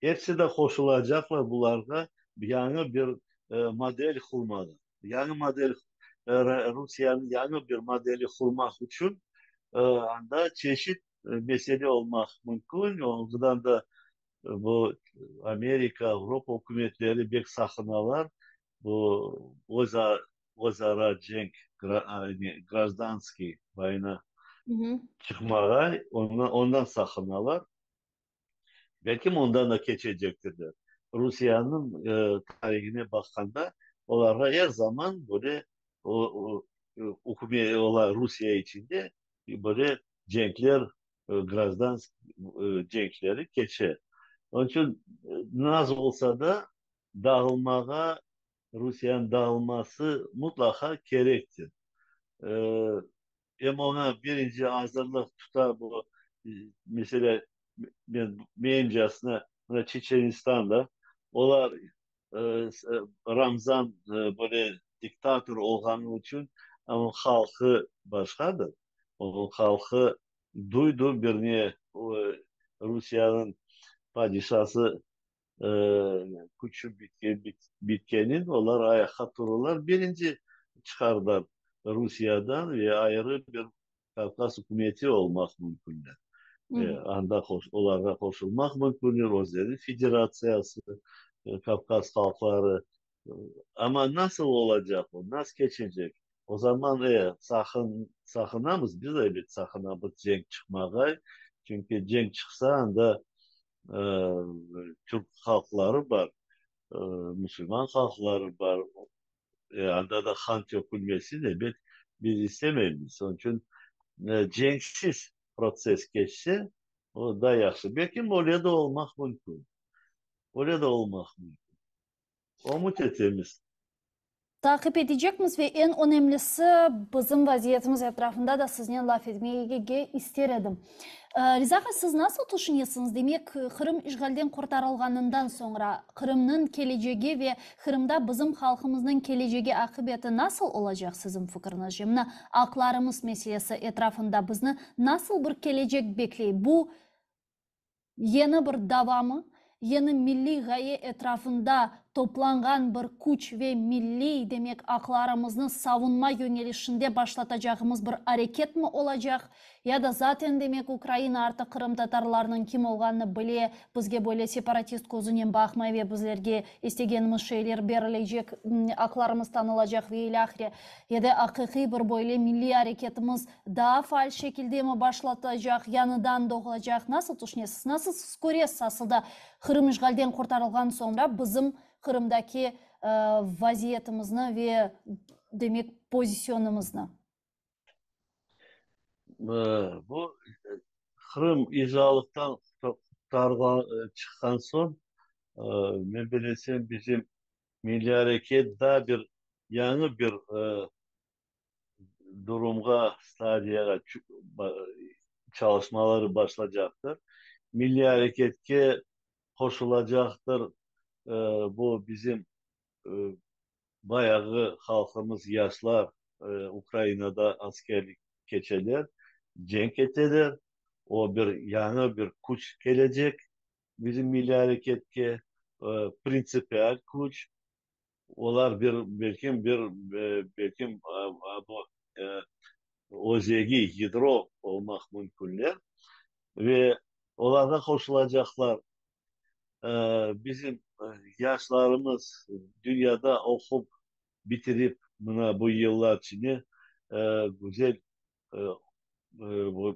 [SPEAKER 2] Episi de qoşulacaqlar bularğa yañı bir model qurmağa. Yañı model, Rusiyeniñ yañı bir modeli qurmaq içün anda çeşit mesele olmaq mümkün. Ondan da bu Amerika, Avropa ükümetleri bek saqınalar bu özara cenk, grajdanskiy voyna çıqmağa, ondan saqınalar. Belki ondan da keçecektirler. Rusiyeniñ tarihine baqqanda, olarğa er zaman böyle ükümet, olar Rusiye içinde böyle cenkler, grajdansk cenkleri keçe. Onıñ içün nasıl olsa da dağılmağa, Rusiyeniñ dağılması mutlaqa kerektir. Em oña birinci azırlıq tuta bu, meselâ, men menimcesine, mına Çeçenistanda olar Ramzan böyle diktator olğanı içün, onıñ halqı başqadır. Onıñ halqı duydu bir ne Rusiyeniñ padişası küçü bitkenin, olar ayaqqa tururlar. Birinci çıqardılar Rusiyadan ve ayrı bir Kavkaz ükümeti olmaq mümkünler. Anda olarğa qoşulmaq mümkünler, özleriniñ federatsiyası, Kavkaz halqları. Amma nasıl olacaq o, nasıl keçecek? O zaman saqınamız, biz elbet saqınamız cenk çıqmağa, çünki cenk çıqsa, anda türk halqları bar, musulman halqları bar, anda da qan tökülmesin, elbet, biz istemeymiz. Onıñ içün cenksiz protsess keçse, o daa yahşı. Belki öyle de olmaq mümkün. Öyle de olmaq mümkün. Ümüt etemiz.
[SPEAKER 1] Taqip etecekmiz ve eñ önemlisi, bizim vaziyetimiz etrafında da siznen laf etmege ister edim. Riza ağa, siz nasıl tüşünesiñiz, demek, Qırım işğalden qurtarılğanından soñra Qırımnıñ kelecegi ve Qırımda bizim halqımıznıñ kelecegi aqibeti nasıl olacaq, siziñ fikriñizce? Mına, aqlarımız meselesi etrafında bizni nasıl bir kelecek bekley? Bu Yeñi bir davamı? Yeñi milliy ğaye etrafında toplanğan bir küç ve milliy, demek, aqlarımıznı savunma yöñelişinde başlatacağımız bir areketmi olacaq? Ya da zaten, demek, Ukraina artıq qırımtatarlarnıñ kim olğanını bile, bizge böyle separatist közünen baqmay ve bizlerge istegenimiz şeyler berilecek, aqlarımız tanılacaq ve ilâhre. Ya da aqiqiy bir böyle milliy areketimiz Daa faal şekildemi başlatacaq, yañıdan doğulacaq? Nasıl tüşünesiz? Nasıl siz köresiz asılda Qırım işğalden qurtarılğan soñra bizim Qırımdaki vaziyetimizni ve, demek, pozisyonımıznı?
[SPEAKER 2] Bu Qırım işğallıqtan qurtarılğan, çıqqan soñ, men bilesem, bizim milliy areket daa bir yañı bir durumğa, stadiyağa çalışmaları başlacaqtır. Milliy areketke qoşulacaqtır. Bu bizim bayağı halqımız, yaşlar Ukrainada askerlik keçeler, cenk eteler. O bir yañı bir küç kelecek bizim milliy areketke, printsipial küç. Olar bir, belkim, bir, belkim, bu özegi, yedro olmaq mümkünler ve olarğa qoşulacaqlar. Bizim yaşlarımız dünyada oqup bitirip, mına bu yıllar içinde güzel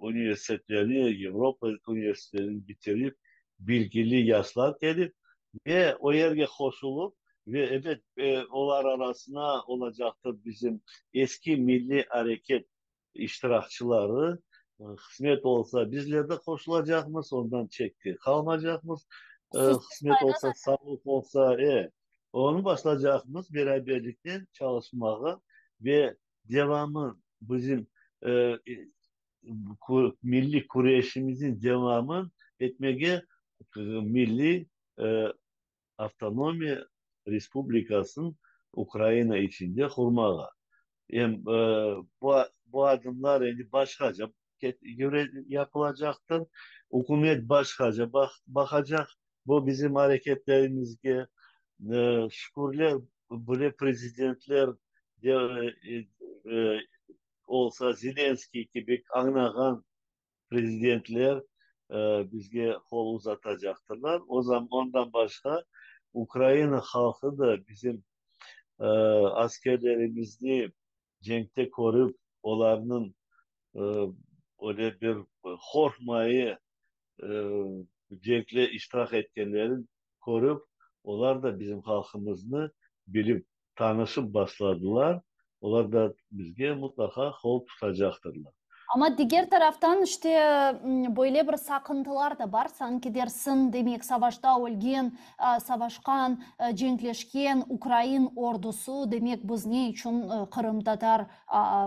[SPEAKER 2] universitetlerni, Avropa universitetlerini bitirip, bilgili yaşlar kelip ve o yerge qoşulıp, ve, ebet, olar arasına olacaqtır bizim eski milliy areket iştirakçıları, qısmet olsa, bizler de qoşulacaqmız, ondan çette qalmacaqmız, qısmet olsa, sağlıq olsa, onı başlacaqmız beraberlikte çalışmağa ve Devamı, bizim milliy küreşimizniñ devamı etmege milliy avtonomiya respublikasını Ukraina içinde qurmağa. Em bu adımlar endi başqaca yapılacaqtır, ükümet başqaca baqacaq bu bizim areketlerimizge. Şükürler, böyle prezidentler olsa, Zelenskiy kibi añlağan prezidentler bizge qol uzatacaqtırlar. O zaman, ondan başqa, Ukraina halqı da bizim askerlerimizni cenkte körip, olarnıñ öyle bir qorqmayı cenkte iştirak etkenlerini körip, olar da bizim halqımıznı bilip, tanışıp başladılar, olar da bizge mutlaqa qol tutacaqtırlar.
[SPEAKER 1] Amma diger taraftan, işte, böyle bir saqıntılar da bar, sanki dersiñ, demek, savaşta ölgen, savaşqan, cenkleşken ukrain ordusı, demek, biz ne içün qırımtatar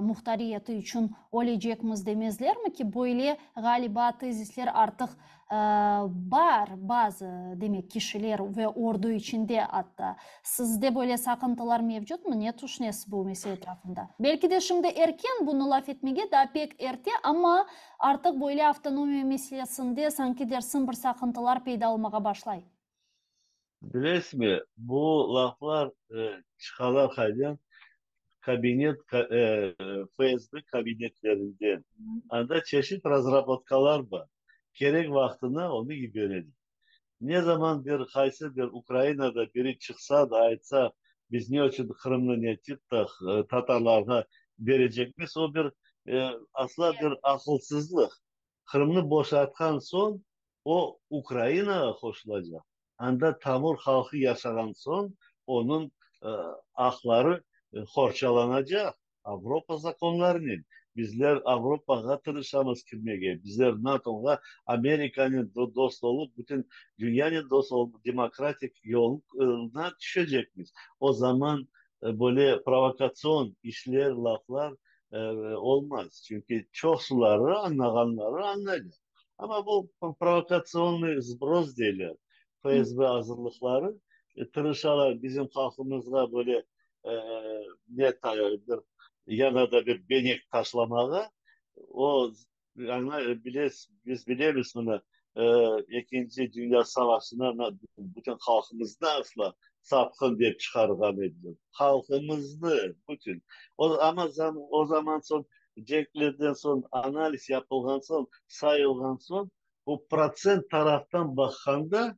[SPEAKER 1] muhtariyeti içün ölecekmiz demezlermi ki, böyle, ğaliba, tezisler artıq Bar bazı, demek, kişiler ve ordu içinde atta. Sizde böyle saqıntılar mevcutmı? Ne tüşünesiz bu mesele etrafında? Belki de şimdi erken bunı laf etmege, daa pek erte, amma artıq böyle avtonomiya meselesinde sanki dersiñ bir saqıntılar peyda olmağa başlay.
[SPEAKER 2] Bilesizmi, bu laflar çıqalar qaydan? Kabinet, FSB kabinetlerinden. Anda çeşit razrabotkalar bar. Kerek vaqtına onı yibereler. Ne zaman bir qaysı bir Ukrainada biri çıqsa da aytsa, biz ne içün Qırımnı ne tip tatarlarğa berecekmiz, o bir asla bir aqılsızlıq. Qırımnı boşatqan soñ o Ukrainağa qoşulacaq. Anda tamır halqı yaşağan soñ onıñ aqları qorçalanacaq Avropa zakonlarınen. Bizler Avropağa tırışamız kirmege, bizler NATOğa, Amerikanen dost olıp, bütün dünyanen dost olıp, demokratik yoluna tüşecekmiz. O zaman. böyle provokatsion işler, laflar olmaz. Çünki çoqsuları, añlağanları añlaylar. Amma bu provokatsionnıy sbros deyler, FSB azırlıqları, tırışalar bizim halqımızğa böyle ne bir yana da bir benek taşlamağa. O, añlay, bilesiz, biz bilemiz mına, Ekinci dünya savaşına bütün halqımıznı asla satqın dep çıqarğan ediler. Halqımıznı, bütün. O, amma o zaman soñ, cenklerden soñ, analiz yapılğan soñ, sayılğan soñ, bu protsent taraftan baqqanda,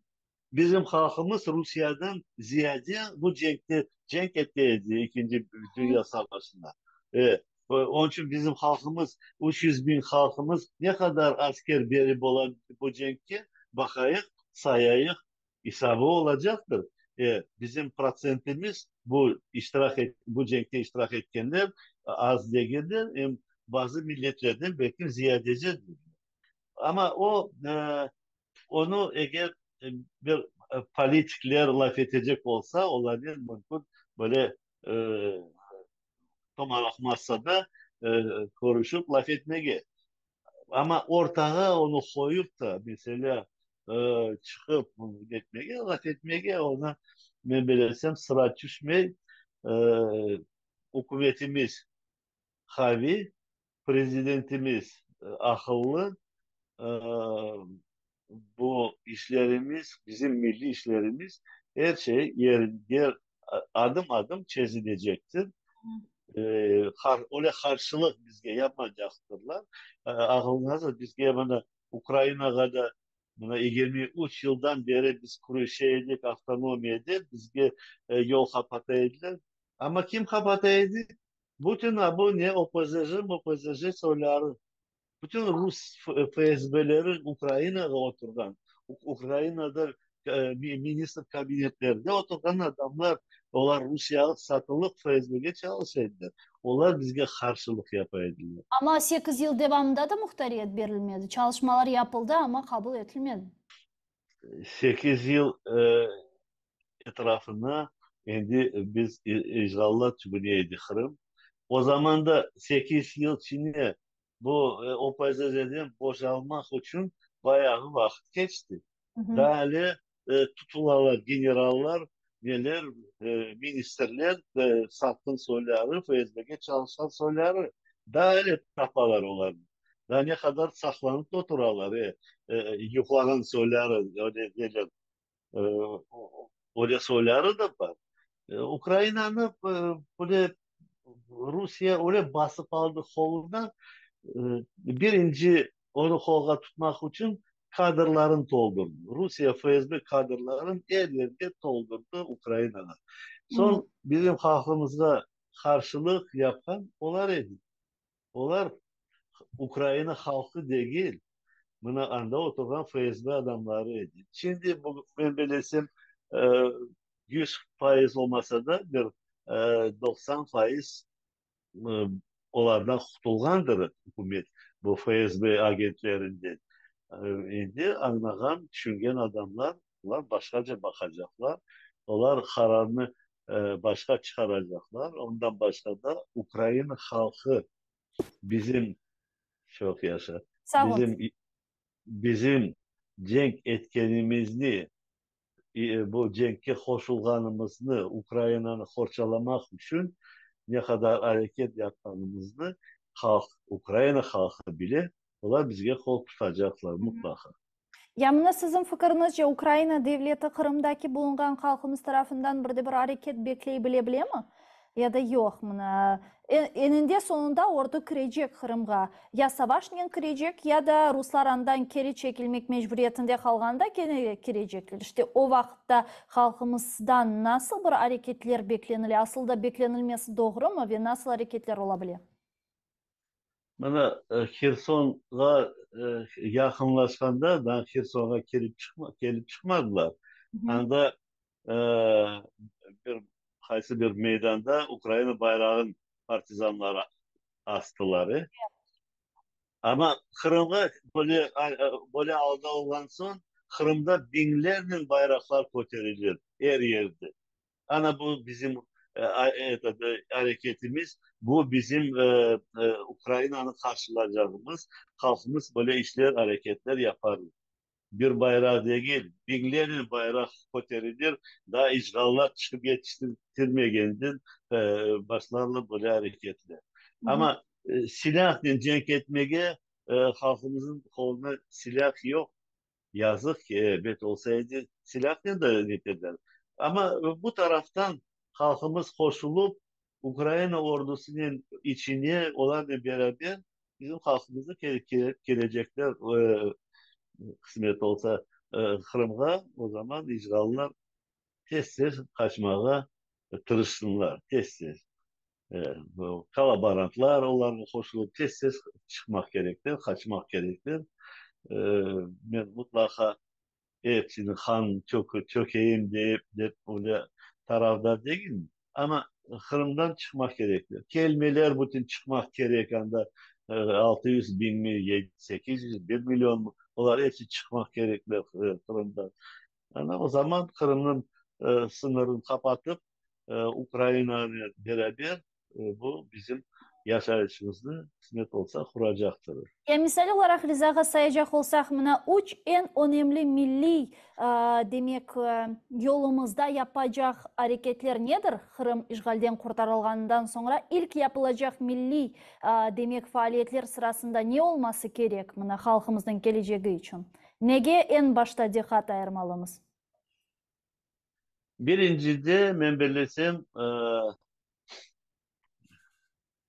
[SPEAKER 2] bizim halqımız Rusiyadan ziyade bu cenkte cenk ete edi, Ekinci dünya savaşında. E, onıñ içün bizim halqımız, 300 biñ halqımız ne qadar asker berip ola bu cenkke, baqayıq, sayayıq, İsabı olacaqtır. E, bizim protsentimiz, bu iştirak et, bu cenkte iştirak etkenler az degildir, em bazı milletlerden belki ziyadecedir. Amma o, e, onı eger bir politikler laf etecek olsa, olarnen mümkün böyle e, tomalaq masada e, körüşip laf etmege. Amma ortağa onı qoyup da, meselâ, çıqıp etmege, laf etmege, onı, men bilesem, sıra tüşmey. Ükümetimiz qaviy, prezidentimiz aqıllı, bu işlerimiz, bizim milliy işlerimiz, er şey yerinde, adım-adım çezilecektir. Öyle qarşılıq bizge yapmacaqtırlar. Aqılıñızda, bizge mına Ukrainağa da mına 23 yıldan beri biz küreşe edik avtonomiya dep, bizge yol qapata ediler. Amma kim qapata edi? Bütün bu ne OPZJ, MPZJ soyları. Bütün rus FSBleri Ukrainağa oturğan, Ukrainada ministr kabinetlerde oturğan adamlar, olar Rusiyağa satılıq FSBge çalışa ediler. Olar bizge qarşılıq yapa ediler.
[SPEAKER 1] Amma 8 yıl devamında da muhtariyet berilmedi. Çalışmalar yapıldı, amma qabul etilmedi.
[SPEAKER 2] 8 yıl etrafına endi biz işğallar tübüne edi Qırım. O zaman da 8 yıl içinde bu OPZZden boşalmaq içün bayağı vaqıt keçti. Daa ale tutulalar generallar, neler, ministrler, satqın soyları, FSBge çalışqan soyları. Daa ale tapalar olarnı. Daa ne qadar saqlanıp oturalar, yuqlağan soyları, öyle neler, öyle soyları da bar. Ukrainanı böyle Rusiye öyle basıp aldı qoluna, birinci onı qolğa tutmaq içün kadrlarını toldurdı. Rusiye FSB kadrlarını er yerge toldurdı Ukrainağa. Soñ bizim halqımızğa qarşılıq yapqan olar edi. Olar Ukraina halqı degil, mına anda oturğan FSB adamları edi. Şimdi men bilesem, 100% olmasa da, bir 90% olardan qutulğandır ükümet, bu FSB agentlerinden. Endi añlağan, tüşüngen adamlar, olar başqaca baqacaqlar, olar qararnı başqa çıqaracaqlar. Ondan başqa da Ukraina halqı bizim, çoq yaşa, bizim, bizim cenk etkenimizni, bu cenkke qoşulğanımıznı, Ukrainanı qorçalamaq içün ne qadar areket yapqanımıznı halq, Ukraina halqı bile, olar bizge qol tutacaqlar mutlaqa.
[SPEAKER 1] Ya mına siziñ fikiriñizce, Ukraina devleti Qırımdaki bulunğan halqımız tarafından bir de bir areket bekley bile bilemi? Ya da yoq? Mına, eninde soñunda ordu kirecek Qırımğa. Ya savaşnen kirecek, ya da ruslar andan keri çekilmek mecburiyetinde qalğanda kene kirecekler. İşte o vaqıtta halqımızdan nasıl bir areketler beklenile, asıl da beklenilmesi doğrumı ve nasıl areketler ola bile?
[SPEAKER 2] Mına, Hersonğa yaqınlaşqanda, daa Hersonğa kelip çıqma, kelip çıqmadılar. Anda bir qaysı bir meydanda Ukraina bayrağın partizanları astılar. Amma Qırımğa böyle, böyle alda olğan soñ, Qırımda biñlernen bayraqlar köterilir er yerde. Ana bu bizim. Areketimiz, bu bizim Ukrainanı qarşılacağımız, halqımız böyle işler, areketler yapar. Bir bayraq degil, biñlernen bayraq köterilir, daa işğallar çıqıp yetiştirmegenden başlanıla böyle areketler. Amma silâhnen cenk etmege halqımıznıñ qolunda silâh yoq. Yazıq ki, ebet, olsa edi, silâhnen de eterler. Amma bu taraftan halqımız qoşulıp, Ukraina ordusınen içine, olarnen beraber bizim halqımıznı kelecekler, qısmet olsa, Qırımğa, o zaman işğallar tez-tez qaçmağa tırışsınlar, tez-tez. Kollaborantlar olarğa qoşulıp, tez-tez çıqmaq kerekler, qaçmaq kerekler. Men mutlaqa epsini qan tökeyim deyip, dep öyle tarafdar degilim. Amma Qırımdan çıqmaq kerekler. Kelmeler bütün çıqmaq kerek anda, 600 biñmi, 800, bir millionmı, olar epsi çıqmaq kerekler Qırımdan. Ana o zaman Qırımnıñ sıñırını qapatıp, Ukrainanen beraber bu bizim yaşayışımıznı, qısmet olsa, quracaqtır.
[SPEAKER 1] Ya misal olaraq Rizağa sayacaq olsaq, mına üç eñ önemli milliy, demek, yolumızda yapacaq areketler nedir? Qırım işğalden qurtarılğanından soñra ilk yapılacaq milliy, demek, faaliyetler sırasında ne olması kerek, mına halqımıznıñ kelecegi içün? Nege eñ başta diqqat ayırmalımız?
[SPEAKER 2] Birincide, men bellesem,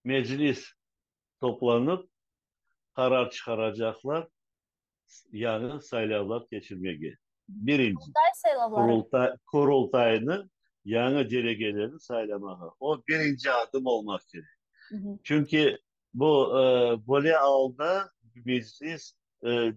[SPEAKER 2] Meclis toplanıp, qarar çıqaracaqlar yañı saylavlar keçirmege. Birinci.
[SPEAKER 1] Qurultay saylavları.
[SPEAKER 2] Qurultay, Qurultaynı yañı delegelerni saylamağa. O birinci adım olmaq kerek. Çünki bu böyle alda Meclis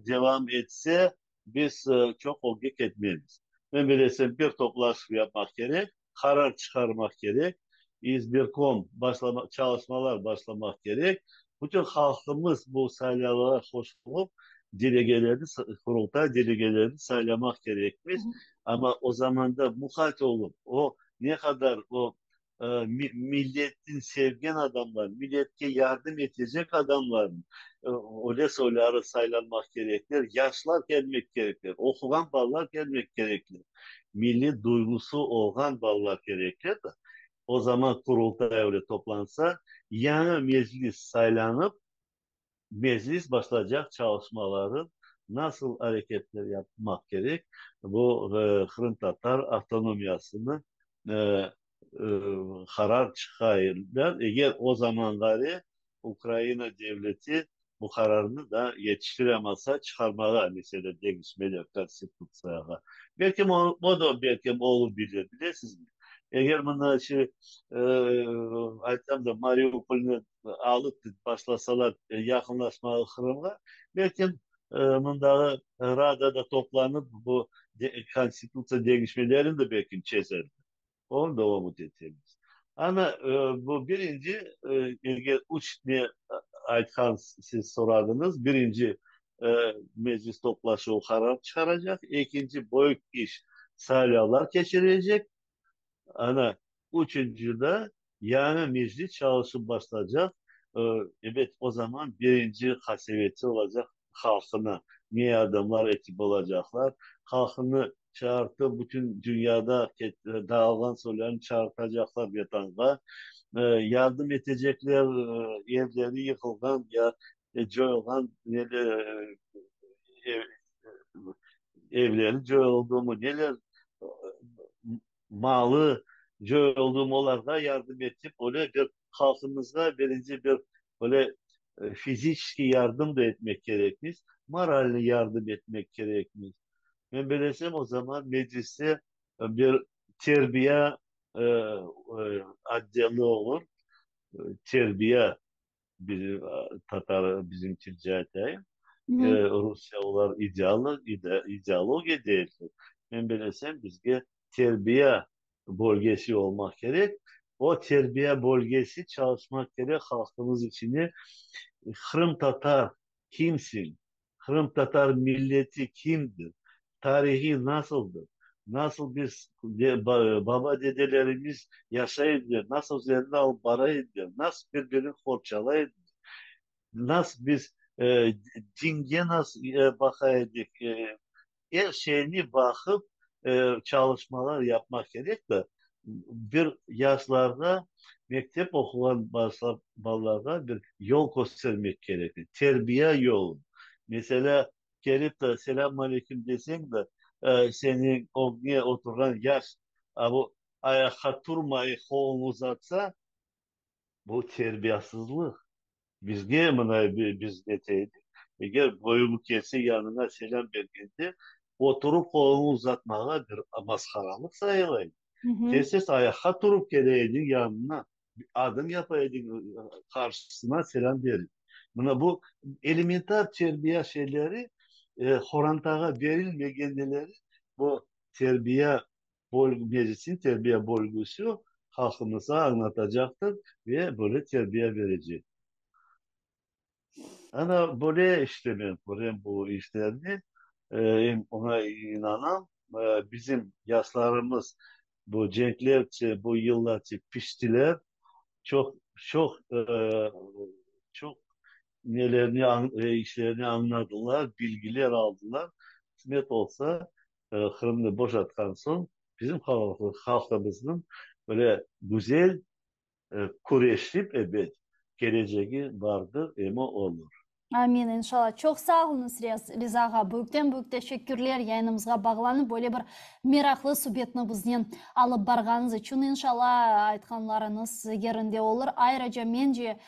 [SPEAKER 2] devam etse, biz çoq ögge ketmemiz. Men bilesem, bir toplaşuv yapmaq kerek, qarar çıqarmaq kerek, izbirkom başlama, çalışmalar başlamaq kerek, bütün halqımız bu saylavlara qoşulıp, delegelerni, Qurultay delegelerini saylamaq kerekmiz. Amma o zamanda muqayt olıp, o ne qadar o milletni sevgen adamlar, milletke yardım etecek adamlar, öyle soyları saylanmaq kerekler, yaşlar kelmek kerekler, oquğan balalar kelmek kerekler, milliy duyğusı olğan balalar kerekler de, o zaman Qurultay öyle toplansa, yañı meclis saylanıp, Meclis başlaycaq çalışmaları nasıl areketler yapmaq kerek, bu qırımtatar avtonomiyasını qarar çıqayırlar. Eger o zamanları Ukraina devleti bu qararnı da yetiştiremasa, çıqarmağa mesele deñişmeler Konstitutsiyağa. Belkim o da belkim olabilir, bilesizmi? Eger mına şu aytsam da Mariupolnı alıp başlasalar yaqınlaşmağa Qırımğa, belkim mındağı Radada toplanıp bu konstitutsiya deñişmelerini de belkim çezerler. Onı da ümüt etemiz. Ana, bu birinci, eger üç ne aytqan siz soradıñız, birinci meclis toplaşuvı qarar çıqaracaq, ekinci büyük iş saylavlar keçirecek, ana, Üçünci da, yañı meclis çalışıp başlaycaq, ebet, o zaman birinci qaseveti olacaq halqına, ne adımlar etip olacaqlar, halqını çağırtıp, bütün dünyada dağılğan soylarını çağırtacaqlar Vetanğa, yardım etecekler, evleri yıqılğan ya coyulğan evleri coyuldımı, neler malı coyuldımı, olarğa yardım etip, öyle bir halqımızğa birinci bir öyle fiziçeskiy yardım da etmek kerekmiz, moralnıy yardım etmek kerekmiz. Men bilesem, o zaman mecliste bir terbiya otdeli olur, terbiya Bizim tatar, bizim tilce aytayım, rusça olar ideologiya deyler. Men bilesem, bizge terbiya bölgesi olmaq kerek. O terbiya bölgesi çalışmaq kerek halqımız içine. Qırımtatar kimsiñ? Qırımtatar milleti kimdir? Tarihi nasıldır? Nasıl biz, baba dedelerimiz yaşay ediler, nasıl özlerini alıp bara ediler, nasıl bir-birini qorçalay ediler, nasıl biz dinge nasıl baqa edik, er şeyni baqıp çalışmalar yapmaq kerek de, bir yaşlarda mektep oquğan başlap balalarğa bir yol köstermek kerek, terbiye yolun. Meselâ, Kelip de selâm aleyküm deseñ de, seniñ ögüñe oturğan yaş bu ayaqqa turmay qolunı uzatsa, bu terbiyasızlıq. Bizge mına biz nete edik, eger boyuñ kelse yanıña selâm bergende, oturıp qolunı uzatmağa bir masqaralıq sayıla edi. Tez-tez ayaqqa turıp kele ediñ yanına, Adım yapa ediñ, qarşısına selâm berip. Mına bu elementar terbiya şeyleri qorantağa berilmegendeleri bu terbiya meclisniñ terbiya bölgüsi halqımızğa añlatacaqtır ve böyle terbiya berecektir. Ana böyle işte men körem bu işlerni, em oña inanam, bizim yaşlarımız bu cenklerce, bu yıllarce piştiler, çoq, çoq, çoq nelerni, işlerni añladılar, bilgiler aldılar. Qısmet olsa, Qırımnı boşatqan soñ, bizim halqımıznıñ böyle güzel Küreşip, ebet, kelecegi bardır, emi olur.
[SPEAKER 1] Amin, inşallah. Çoq sağ oluñız, Riza ağa. Büyükten-büyük teşekkürler yayınımızğa bağlanıp, böyle bir meraqlı subetni biznen alıp barğanıñız içün. İnşallah, aytqanlarıñız yerinde olur. Ayrıca, mence,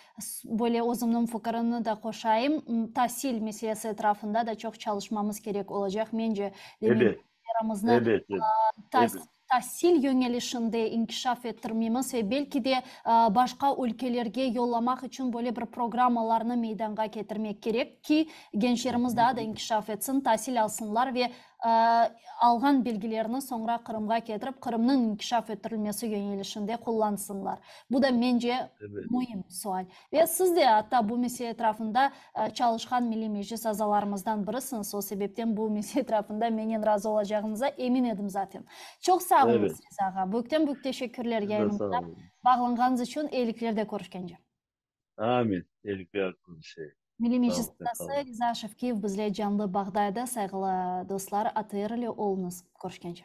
[SPEAKER 1] böyle özümniñ fikirimni de qoşayım, tasil meselesi etrafında da çoq çalışmamız kerek olacaq, mence, demek,
[SPEAKER 2] Ebet,
[SPEAKER 1] Ebet, ebet. Tasil yöñelişinde inkişaf ettirmemiz ve belki de başqa ülkelerge yollamaq içün böyle bir programmalarnı meydanğa ketirmek kerek ki, gençlerimiz daa da inkişaf etsin, tasil alsınlar ve alğan bilgilerini soñra Qırımğa ketirip, Qırımnıñ inkişaf ettirilmesi yöñelişinde qullansınlar. Bu da, mence, müim sual. Ve siz de atta bu mesele etrafında çalışqan Milliy Meclis azalarımızdan birisiñiz, o sebepten bu mesele etrafında menen razı olacağıñıza emin edim zaten. Çoq sağ oluñız, Riza ağa. Büyükten-büyük teşekkürler yayınımızğa bağlanğanıñız içün. Eyiliklerde körüşkence.
[SPEAKER 2] Amin. Eyiliklerde körüşeyik.
[SPEAKER 1] Milliy Meclis azası Riza Şevkiyev bizle canlı bağda edi. Sayğılı dostlar, ATR ile oluñız. Körüşkence.